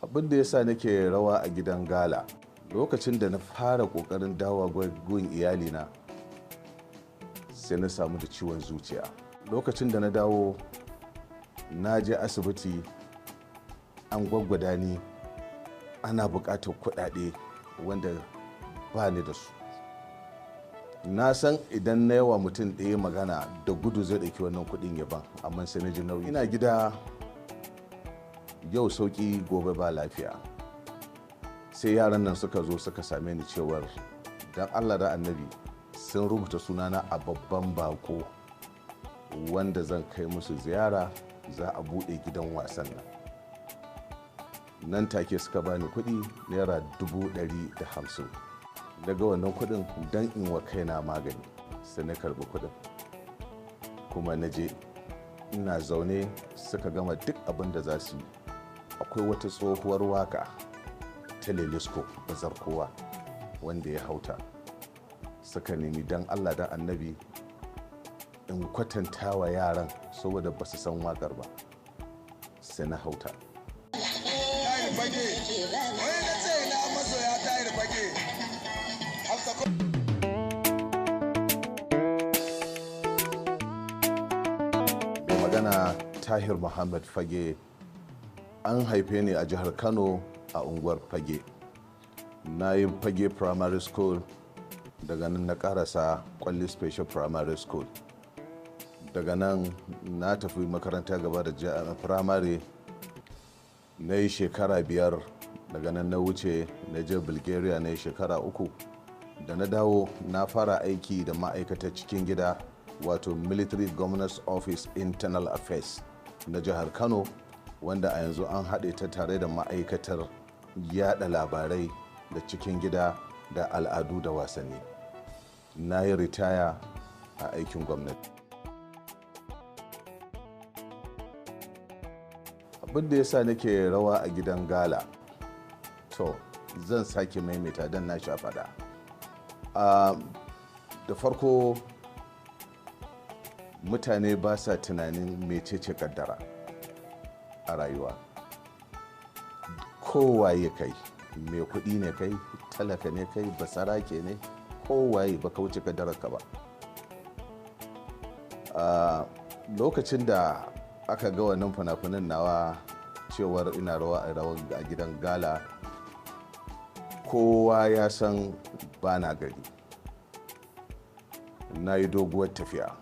Abin da yasa nake rawa a gidan gala, lokacin da na fara kokarin dawowa gun iyalina, sai na samu da ciwon zuciya. Lokacin da na dawo, na je asibiti, an gwaggwada ni, ana buƙatar kuɗaɗe wanda ba ni da su. Na san idan na yawa mutum ɗaya magana, da gudu zai ɗauki wannan kuɗin ya ban, amma sai na ji nauyi. Ina gida, yau sauƙi, gobe ba lafiya. Sai yaran nan suka zo suka same ni cewar don Allah da Annabi sun rubuta sunana a babban bako wanda zan kai musu ziyara, za a buɗe gidan wasan nan. Nan take suka bani kuɗi ₦150,000. Daga wannan kuɗin don in wa kaina magani, sai na karɓi kuɗin kuma na je. Ina zaune suka gama duk abin da za su yi. Akwai wata tsohuwar waka ta Lelisko Bazar Kowa wanda ya hauta. Suka nemi don Allah da Annabi in kwatanta wa yaran saboda ba su san wakar ba, sai na hauta. Tahir Fage, wai na ce na masoya Tahir Fage. Hafsa ko Mai magana Tahir Muhammad Fage. An haife ni a jihar Kano a unguwar Fage. Na yi Fage Primary School, daga nan na karasa Kwalli Special Primary School. Daga nan na tafi makaranta gaba da primary, na yi shekara 5. Daga nan na wuce na je Bulgaria, na yi shekara 3. Da na dawo, na fara aiki da ma'aikatar cikin gida, wato Military Governor's Office Internal Affairs na jihar Kano, wanda a yanzu an haɗe ta tare da ma'aikatar yada labarai da cikin gida da al'adu da wasanni. Na yi ritaya a aikin gwamnati. Abin da yasa nake rawa a gidan gala, to, zan sake maimaita don na sha faɗa. Da farko, mutane ba sa tunanin mecece kaddara a rayuwa. Kowaye kai, mai kuɗi ne kai, talaka ne kai, basarake ne, kowaye, ba ka wuce kaddararka ba. Lokacin da aka ga wannan fina-finan nawa cewar ina rawa a gidan gala, kowa ya san ba na gari, na yi doguwar tafiya.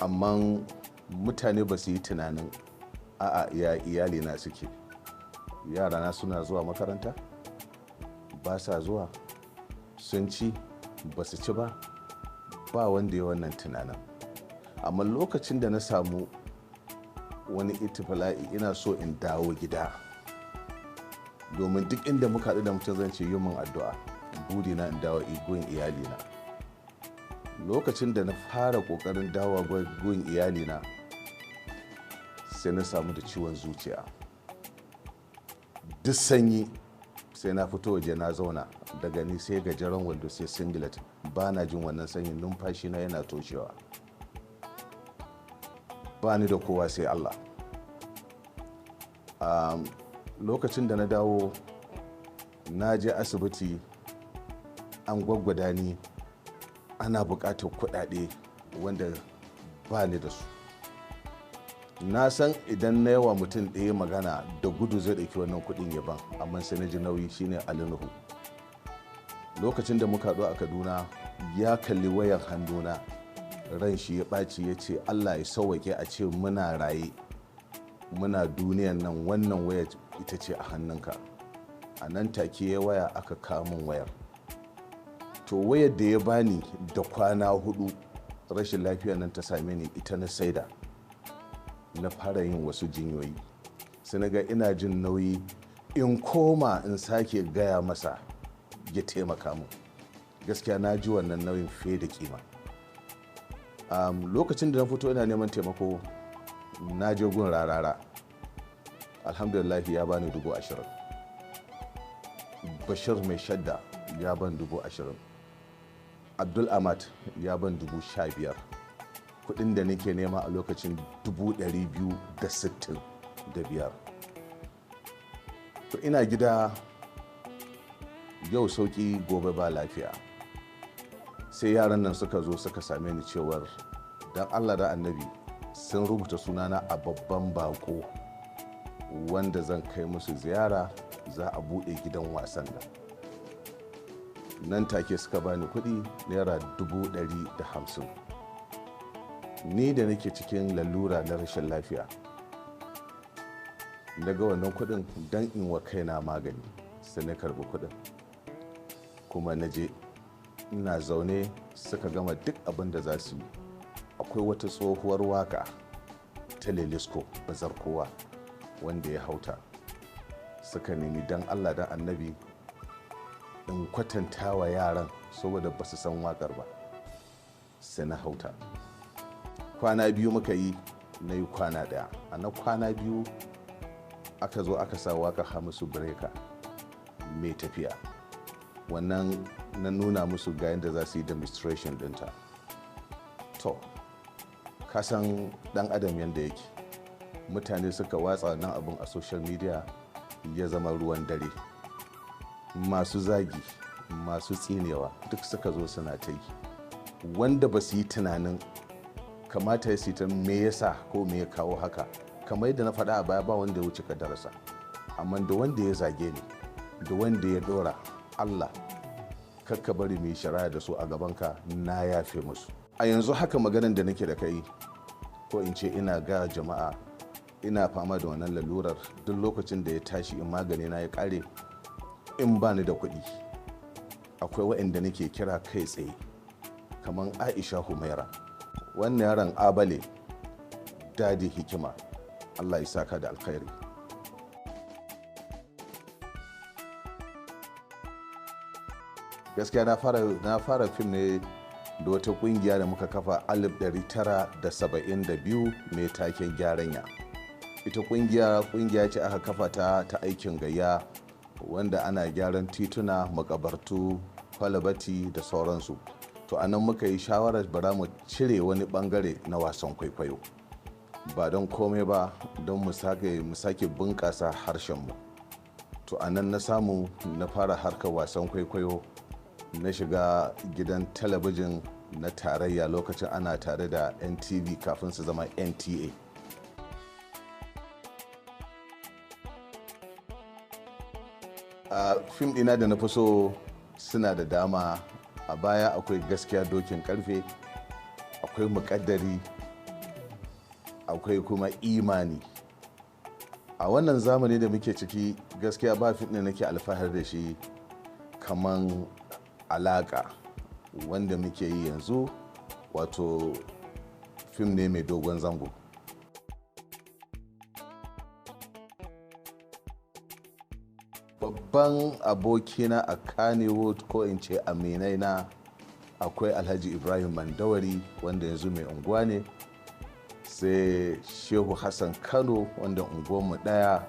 Amma mutane ba su yi tunanin a'a, ya iyali na suke, yarana suna zuwa makaranta, ba sa zuwa, sun ci, ba su ci ba. Ba wanda ya wannan tunanin. Amma lokacin da na samu wani itifila'i, ina so in dawo gida, domin duk inda muka haɗu da mutum zan ce yi min addu'a, burina in dawo gun iyalina. Lokacin da na fara ƙoƙarin dawo gun iyalina, sai na samu da ciwon zuciya. Duk sanyi sai na fito waje na zauna, daga ni sai gajeren wando sai singlet. Ba na jin wannan sanyin, numfashi na yana toshewa. Ba ni da kowa sai Allah. Lokacin da na dawo, na je asibiti, an gwaggwada ni, ana buƙatar kuɗaɗe wanda ba ni da su. Na san idan na yawa mutum ɗaya magana, da gudu zai ɗauki wannan kuɗin ya ban, amma sai na ji nauyi. Shine Ali Nuhu. Lokacin da muka haɗu a Kaduna, ya kalli wayar hannuna, ran shi ya ɓaci, ya ce Allah ya sauwake a ce muna raye, muna duniyan nan, wannan waya ita ce a hannunka. A nan take ya waya aka kamun wayar. To, wayar da ya bani, da kwana 4 rashin lafiya nan ta same ni. Ita na saida na fara yin wasu jinyoyi. Sai na ga ina jin nauyi in koma in sake gaya masa ya taimaka mu. Gaskiya na ji wannan nauyin fiye da kima. Lokacin da na fito ina neman taimako, na je gun Rarara, alhamdulillah ya bani 20,000. Bashir Mai Shadda ya ban 20,000. Abdul Ahmad ya ban 15,000. Kudin da nake nema a lokacin 265,000. To ina gida yau sauki gobe ba lafiya, sai yaran nan suka zo suka same ni cewar don Allah da Annabi sun rubuta sunana a babban bako wanda zan kai musu ziyara, za a buɗe gidan wasan nan. Nan take suka bani kuɗi ₦150,000. Ni da nake cikin lalura na rashin lafiya, na ga wannan kuɗin don in wa kaina magani, sai na karbi kuɗin. Kuma na je ina zaune suka gama duk abin da za su yi. Akwai wata tsohuwar waka ta Lelisko Bazar Kowa wanda ya hauta, suka nemi don Allah da Annabi in kwatanta wa yaran saboda ba su san wakar ba, sai na hauta. Kwana biyu muka yi, na yi kwana daya. A na kwana biyu aka zo aka sa wakar Hamisu Breaker mai tafiya. Wannan na nuna musu ga yadda za su yi demonstration dinta. To kasan dan adam yadda yake, mutane suka watsa nan abin a social media, ya zama ruwan dare. Masu zagi, masu tsinewa duk suka zo suna ta yi, wanda ba su yi tunanin kamata ya ta me yasa ko me ya kawo haka. Kamar yadda na faɗa a baya, ba wanda ya wuce kadarsa. Amma da wanda ya zage ni da wanda ya ɗora, Allah kakka bari mu yi shari'a da su a gabanka, na yafe musu. A yanzu haka maganan da nake da kai, ko in ce ina ga jama'a, ina fama da wannan lalurar. Duk lokacin da ya tashi in magani na ya kare, in ba ni da kuɗi, akwai waɗanda nake kira kai tsaye, kamar Aisha Humaira, wannan yaron Abale Dadi Hikima, Allah ya saka da alkhairi. Gaskiya na fara fim ne da wata kungiya da muka kafa 1972 mai taken Gyaranya. Ita kungiya ce aka kafa ta aikin gayya, wanda ana gyaran tituna, makabartu, kwalabati da sauransu. To anan muka yi shawarar bara mu cire wani bangare na wasan kwaikwayo, ba don komai ba don mu sake bunƙasa harshenmu. To anan na samu na fara harkar wasan kwaikwayo. Na shiga gidan talabijin na tarayya, lokacin ana tare da NTV kafin su zama NTA. A fim ɗina da na fi so suna da dama. A baya akwai Gaskiya Dokin Karfe, akwai Muƙaddari, akwai kuma Imani. A wannan zamani da muke ciki, gaskiya ba fim ɗin nake alfahar da shi kaman Alaka wanda muke yi yanzu, wato fim ne mai dogon zango. Babban abokina a Kannywood, ko in ce aminai na, akwai Alhaji Ibrahim Mandawari wanda yanzu mai unguwa ne, sai Shehu Hassan Kano wanda unguwanmu daya,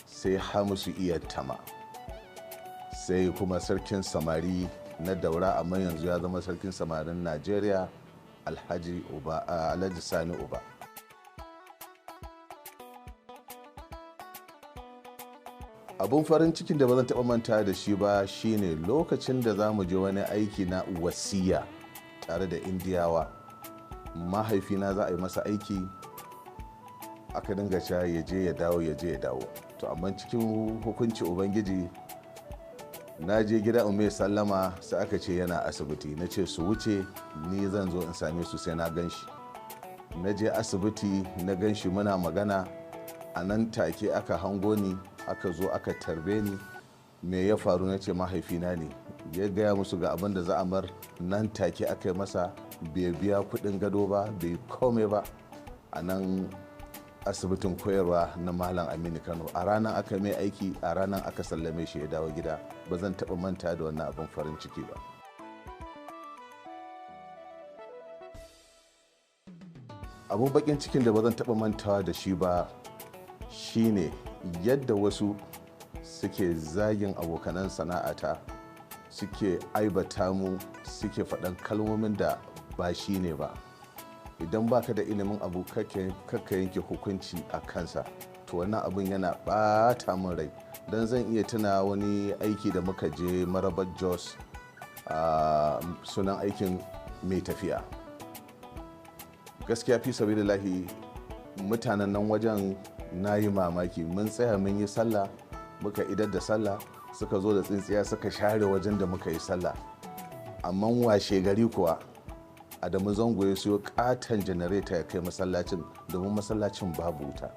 sai Hamisu Iya Tama, sai kuma sarkin samari na Daura, amma yanzu ya zama sarkin samarin Najeriya, Alhaji Uba, Alhaji Sani Uba. Abun farin cikin da ba zan taɓa manta da shi ba shine lokacin da za mu je wani aiki na Wasiya tare da Indiyawa. Mahaifina za a yi masa aiki, aka dinga cewa ya je ya dawo, ya je ya dawo. To amma cikin hukunci Ubangiji, na je gida in mai sallama, sai aka ce yana asibiti. Na ce su wuce, ni zan zo in same su sai na gan shi. Na je asibiti na gan shi, muna magana. A nan take aka hango ni, aka zo aka tarbe ni. Me ya faru? Na ce mahaifina ne. Ya gaya musu ga abin da za a mar. Nan take aka yi masa, bai biya kudin gado ba, bai komai ba. A nan asibitin koyarwa na Malam Aminu Kano, a ranar aka mai aiki, a ranar aka sallame shi ya dawo gida. Ba zan taɓa manta da wannan abin farin ciki ba. Abun bakin cikin da ba zan taɓa mantawa da shi ba shine yadda wasu suke zagin abokanan sana'ata, suke aibata mu, suke faɗan kalmomin da ba shi ne ba. Idan baka da ilimin abu, kakka yanke hukunci a kansa. To wannan abin yana ɓata min rai, don zan iya tuna wani aiki da muka je Marabar Jos, a sunan aikin Mai Tafiya. Gaskiya fi sabilillahi, mutanen nan wajen na yi mamaki. Mun tsaya mun yi sallah, muka idar da sallah, suka zo da tsintsiya suka share wajen da muka yi sallah. Amma washe gari kuwa Adamu Zango ya siyo katon janareta ya kai masallacin, domin masallacin babu wuta.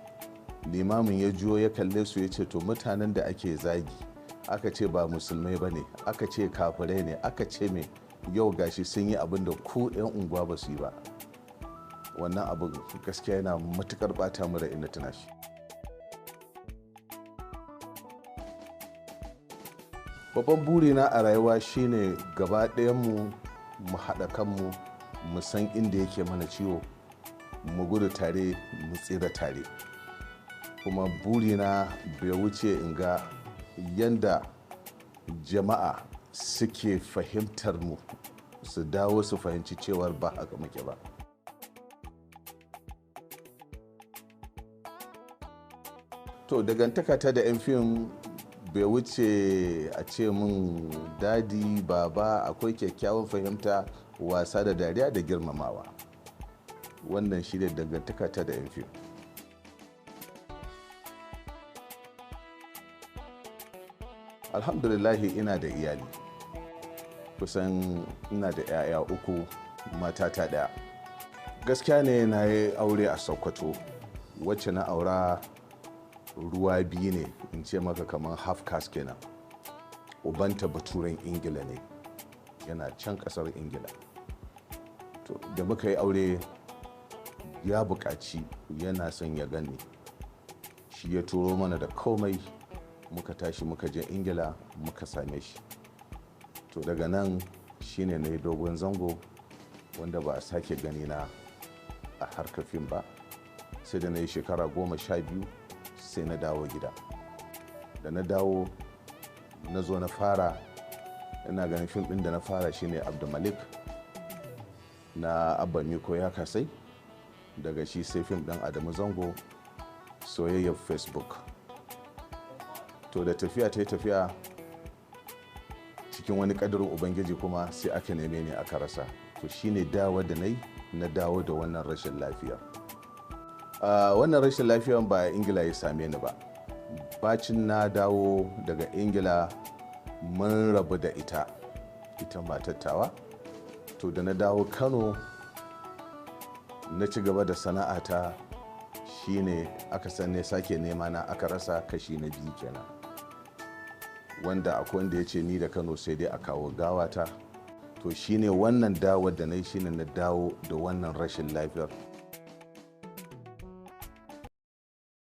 Limamin ya juyo ya kalle su ya ce, "To, mutanen da ake zagi, aka ce ba musulmai ba ne, aka ce kafirai ne, aka ce me, yau gashi sun yi abin da ku 'yan unguwa ba su yi ba." Wannan abin gaskiya yana matukar bata mu rai ina tuna shi. Babban burina a rayuwa shine gaba mu mu haɗa kanmu, mu san inda yake mana ciwo, mu gudu tare, mu tsira tare. Kuma burina bai wuce in ga yanda jama'a suke fahimtar mu, su dawo su fahimci cewar ba haka muke ba. To, dangantaka ta da 'yan fim bai wuce a ce min daddy, baba. Akwai kyakkyawan fahimta, wasa da dariya da girmamawa. Wannan shi ne dangantaka ta da 'yan fim. Alhamdulillahi, ina da iyali. Kusan ina da 'ya'ya uku, matata ɗaya. Gaskiya ne, na yi aure a Sokoto. Wacce na aura ruwa biyu ne, in ce maka kamar half caste kenan. Ubanta baturen Ingila ne, yana can kasar Ingila. To, da muka yi aure ya buƙaci yana son ya gani. Shi ya turo mana da komai, muka tashi muka je Ingila muka same shi. To, daga nan shine na yi dogon zango wanda ba a sake gani na a harkar fim ba, sai da na yi shekara 12 sai na dawo gida. Da na dawo na zo na fara, ina ganin fim ɗin da na fara shine Abdulmalik na Abba Miko Ya Kasai. Daga shi sai fim ɗin Adamu Zango, Soyayyar Facebook. To, da tafiya ta yi tafiya, cikin wani ƙadarin Ubangiji kuma sai aka neme ni aka rasa. To, shine dawo da na yi, na dawo da wannan rashin lafiyar. Wannan rashin lafiyar ba a Ingila ya same ni ba. Bacin na dawo daga Ingila mun rabu da ita, ita matattawa. To, da na dawo Kano na ci gaba da sana'ata, shine aka san sake nema na aka rasa, kashi na biyu kenan, wanda akwai wanda ya ce ni da Kano sai dai a kawo gawata. To, shine wannan dawo da na yi, shine na dawo da wannan rashin lafiyar.